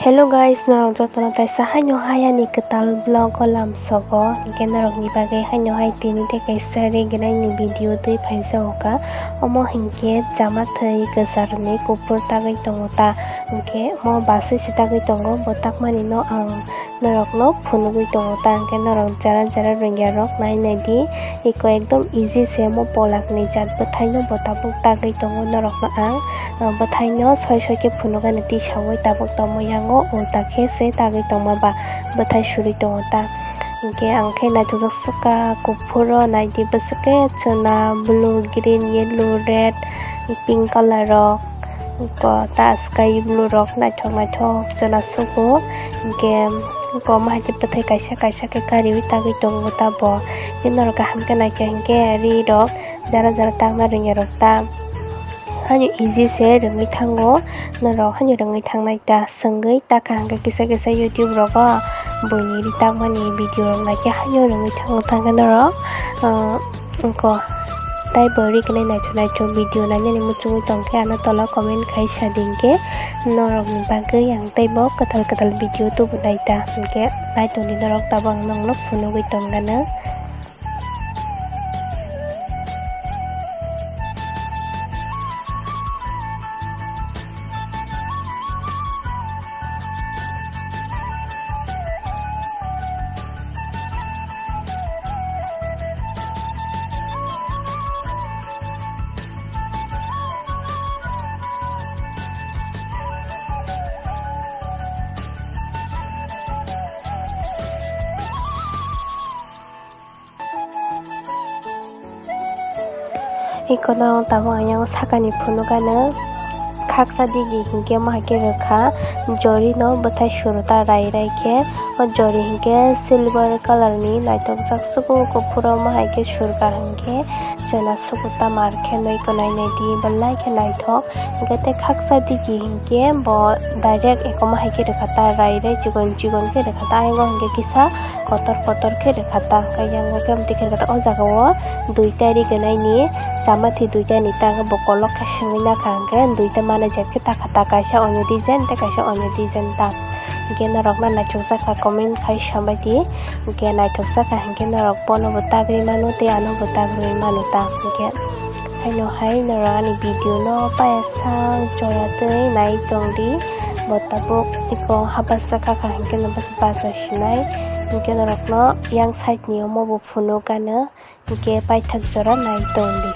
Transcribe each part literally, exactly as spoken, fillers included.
Hello guys, norok jotono taisa haino hai ani kwtal vlog o lamsogo. Hinkhe norokni bagwi haino hai tini tei kaisa regenai ni video twi phaijago ka. Omo hinkhe chama thwi kwcharni kuphur tagwi tongo ta. Hinkhe omo baswi se tagwi tongo, bo takmani no ang norokno phunugwi tongo ta. Hinkhe norok jara jara Rohingya rok nai nai di. Eko ekdom easy se omo polak ni jat bwthai no bo tabuk tagwi tongo norok no ang, ah, bwthai no soi soi khe phunuk ani twi sawi tabuk tongma yango ulta khe se tagwi tongma ba bwthai suri tongo ta. Hinkhe ang khe naithokjak swkha kuphur o nai di bwswk khe chwna blue green yellow red pink colour rok. Eko ta sky blue rok naithok naithok chwna sugo. Hinkhe eko omo hai khe bwthai kaisa kaisa khe kariui tagwi tongo ta bo. Hinkhe norok kaham khe naikha hinkhe ri rok jara jara takna rwngya rok ta. Haino easy se rwngwi thango, norok haino rwngwi thangnai ta swngwi takha hinkhe kisa kisa YouTube rogo buini ri takmani video rok naikhe haino rwngwi thango ta hinkhe norok, ah, Wngkha. Tei bo ri kwnwi naithok naithok video nainani muchungwi tongkhe ano tola comment khai sa di hinkhe norokni bagwi ang teibo kwtal kwtal video tubunai ta hinkhe naitongdi norok tabuk ang nokno phunugwi tongkha nw. Ikono tabuk ayang sakani phunukano khaksa digi hinkhe omo hai khe rwkha jorino bwthai suru ta rai rai khe o jori hinkhe silver colour ni naithokjak sugo kuphur omo hai khe surkha hinkhe chwla sugo ta mar khe nwi kwnwi nai di belai khe naithok. Hinkhe tei khaksa digi hinkhe bo direct ekomo hai khe rwkha ta, rai rai chikon chikon khe rwkha ta, ayang o hinkhe kisa kotor kotor khe rwkha ta, hinkhe yang o khe amtwi khe rwkha ta. O jaga o duita ri gwnai ni chamathi duita ni ta, bo kolok khe swngwi nakha, hinkhe duita manajak khe takha ta, kaisa onyo design tei kaisa onyo design ta. Hinkhe norok no naithokjak kha comment khai sabai di, hinkhe naithokjak kha hinkhe norok bono bo tagwi mano tei ano bo tagwi mano ta, hinkhe. Haino hai norok ani video no paya sak joya twi nai tong di. Bo tabuk eko habasa kha kha hinkhe no basa basa sinai. Hinkhe norok no yang side ni omo bo phunuk gana hinkhe paithak jora nai tong di.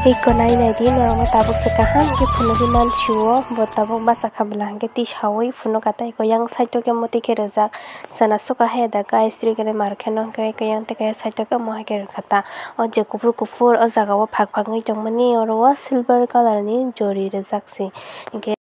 Iko nai nai di, norokno tabuk se kaham khe phunugwi mansio, bo tabuk bachakha bwla hwnkhe twi sawi phunukkha tei iko yang side o khe muti khe rijak. Chwna suka he da guys, twi khe mar khe no hwnkhe iko yang tei khe side o khe omo hai khe rwkha ta. O je kuphur kuphur o jaga o phak phak wngwi tongmani, oro o silver colour ni jori rijak se. Hwnkhe